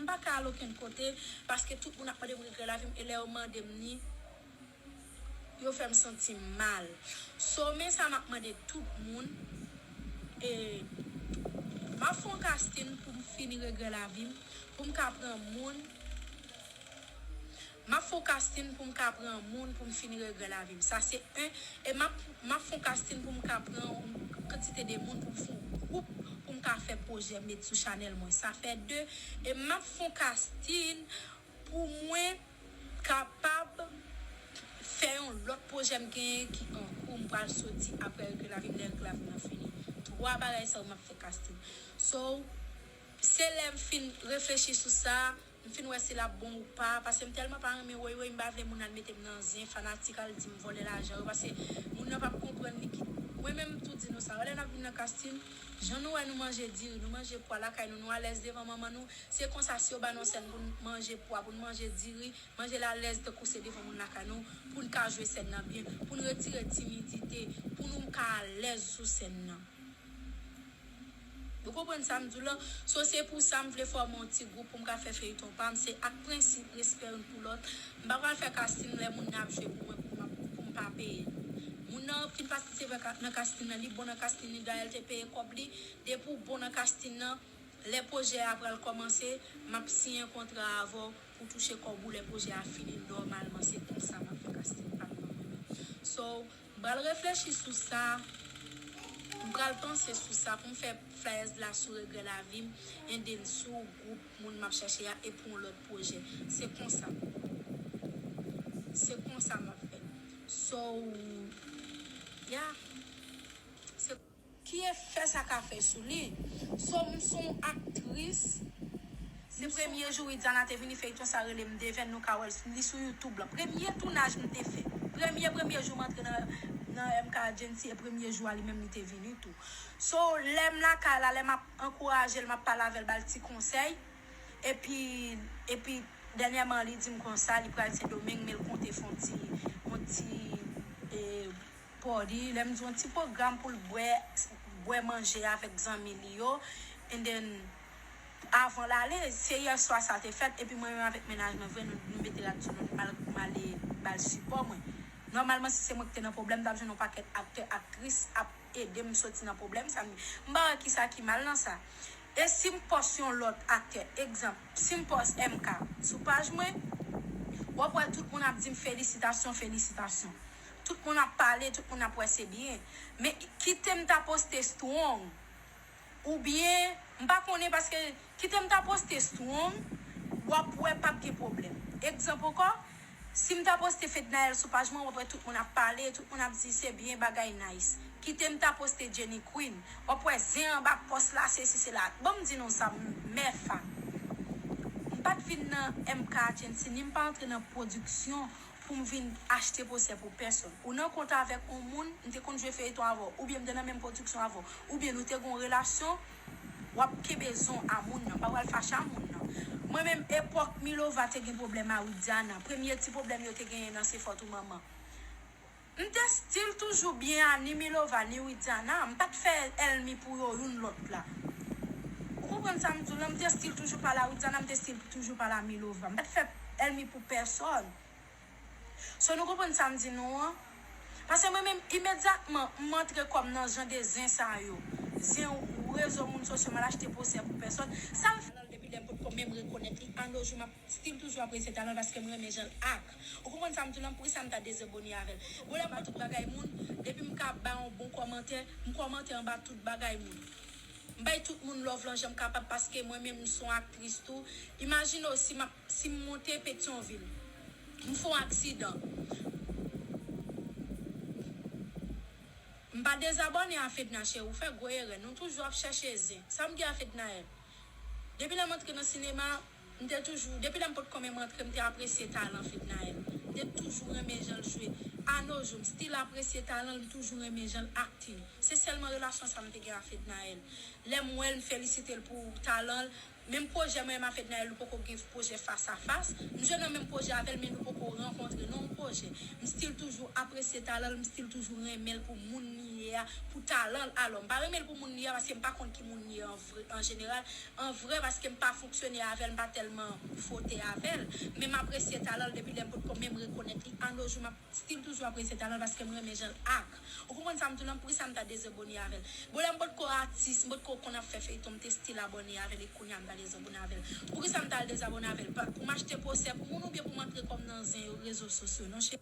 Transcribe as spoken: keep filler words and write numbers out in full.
pa ka al okenn kote, paske tout moun ap mande m regrè lavi m, e lè yo mande m li, yo fè m santi m mal. So, men sa m ap mande tout moun, e, m ap fè yon casting pou m fini regrè lavi m, pou m ka pran moun. M ap fè yon casting pou m ka pran moun pou m fini regrè lavi m. Sa se en. E m ap, m ap fè yon casting pou m ka pran yon kantite de moun pou m fè yon gwoup pou m ka fè pwojè m met sou chanèl mwen. Sa fè de. E m ap fè yon casting pou mwen kapab fè yon lòt pwojè m genyen ki an kou, m pral soti apre regrè lavi m, lè regrè lavi m nan fini. Twa bagay sa yo m ap fè casting. So, se lè m fin reflechi sou sa, m fin wè si l ap bon ou pa, paske m tèlman pa renmen woy woy, m pa vle moun al mete m nan zen, fanatik al di m vòlè lajan yo, paske moun nan p ap konprann li ki, mwen menm m tou di nou sa, wè lè n ap vin nan casting, jan nou wè nou manje diri, nou manje pwa lakay nou, nou alèz devan manman nou, se konsa si yo ba nou sèn pou n manje pwa, pou n manje diri, manje l alèz tankou se devan moun lakay nou, pou n ka jwe sèn nan byen, pou n retire timidite, pou nou ka alèz sou sèn nan. Ou konprann sa m di w lan? So, se pou sa m vle fòme yon ti gwoup pou m ka fè feyton pa m. Se ak prensip, respè youn pou lòt. M pa pral fè casting lè moun nan ap jwe pou mwen, pou m, pou m pa peye l. Moun nan fin patisipe ka-, nan casting nan, li bon nan casting, li dayè l te peye kòb li. Depi w bon nan casting nan, lè pwojè a pral kòmanse, m ap siyen kontra avè w pou touche kòb ou lè pwojè a fini nòmalman. Se konsa m ap fè casting pa m nan mwen menm. So, m pral reflechi sou sa, m pral panse sou sa pou m fè flyers la sou regrè lavi m, and then sou gwoup moun m ap chèche a e pou yon lòt pwojè. Se konsa. Se konsa m ap fè. So, yeah. Se ki efè sa ka fè sou li? So, m se yon aktris. Se premye jou Widiana te vini, feyton sa rele M Devèn, nou ka wè l, li sou YouTube la. Premye tounaj m te fè. Premye, premye jou m antre nan, nan M K Agency, e premye jou a li menm li te vini tou. So, lè m lakay la, lè m ap ankouraje l, m ap pale avè l, ba l ti konsèy. Epi, epi, dènyèman, li di m konsa, li pral Sendomeng, men l konte fè yon ti, yon ti, e, party, lè m di yon ti pwogram pou l bwè, bwè manje avèk zanmi li yo. And then, avan l ale, se yè swa sa te fèt, epi mwen menm avèk mennaj mwen, vre, nou, nou mete rad sou nou, nou mal, m ale ba l sipò mwen. Nòmalman, si se mwen ki te nan pwoblèm, m t ap jwenn yon pakèt aktè, aktris ap ede m soti nan pwoblèm sa m ye. M pa wè kisa ki mal nan sa. E si m pòs yon lòt aktè, egzanp, si m pòs M K sou paj mwen, w ap wè tout moun ap di m felisitasyon, felisitasyon. Tout moun ap pale, tout moun ap wè se byen. Men kite m ta poste Strong. Oubyen, m pa konnen paske kite m ta poste Strong, w ap wè p ap gen pwoblèm. Egzanp ankò, si m ta poste Fednaelle sou paj mwen, w ap wè tout moun ap pale, tout moun ap di se byen, bagay nice. Kite m ta poste Jenny Queen, w ap wè zen anba pòs la, sesi sela. Ban m di nou sa, m, mè fa. M pa t vin nan M K Agency, ni m pa antre nan pwodiksyon pou m vin achte pwosè pou pèsòn. Ou nan kont avèk yon moun, m te konn jwe feyton avè w, oubyen m te nan menm pwodiksyon avè w, oubyen nou te gen yon relasyon, w ap kenbe zon a moun nan, pa pral fache a moun nan. Mwen menm, epòk Milova te gen pwoblèm a Widiana, premye ti pwoblèm yo te genyen nan se fòt ou manman. M te still toujou byen a ni Milova, ni Widiana, m pa t fè èlmi pou yo youn lòt la. Ou konprann sa m di w lan, m te still toujou pale a Widiana, m te still toujou pale a Milova. M pa t fè èlmi pou pèsòn. So, nou konprann sa m di nou an? Paske mwen menm, imedyatman, m antre kò m nan jan de zen sa yo. Zen rezo moun sosyo, m al achte pwosè pou pèsòn. Sa m fè depi lè m potko menm rekonèt li, a no jou, m ap still toujou apresye talan l paske m renmen jan l ak. Ou konprann sa m di w lan, poukisa m ta dezabòne avè l? Bon, lè m ba tout bagay moun, depi m ka ba yon bon kòmantè, m kòmante anba tout bagay moun. M bay tout moun love lan jan m kapab paske mwen menm m se yon aktris tou. Imajine w si m ap, si m monte Petyonvil, m fè yon aksidan. M pa dezabòne a Fedna cheri, ou fè gwo erè. Nou toujou ap chèche zen. Sa m gen a Fednaelle? Depi lè m antre nan sinema, m te toujou, depi lè m potko menm antre, m te apresye talan Fednaelle. M te toujou renmen jan l jwe. A no jou, m still apresye talan l, m toujou renmen jan l acting. Se sèlman relasyon sa m te gen a Fednaelle. Lè m wè l, m felisite l pou talan l. Menm pwojè mwen menm a Fednaelle, nou poko gen pwojè fas a fas. M jwe nan menm pwojè avè l, men nou poko rankontre nan yon pwojè. M still toujou apresye talan l, m still toujou renmen l pou moun li ye. a pou talan l. Alò, m pa renmen l pou moun li ye a, paske m pa konn ki moun li ye an vre, an jeneral. An vre, paske m pa fonksyone avè l, m pa tèlman fwote avè l. Men m apresye talan l depi lè m potko menm rekonèt li. A no jou, m ap still toujou apresye talan l paske m renmen jan l ak. Ou konprann sa m di w la, poukisa m ta dezabòne avè l? Bon, lè m potko atis, m potko konn ap fè feyton, m te still abòne avè l, e kounye a m ta dezabòne avè l. Poukisa m ta al dezabòne avè l? Pa- Pou m achte pwosè pou moun oubyen pou m antre kò m nan zen yo, rezo sosyo? Non, cheri.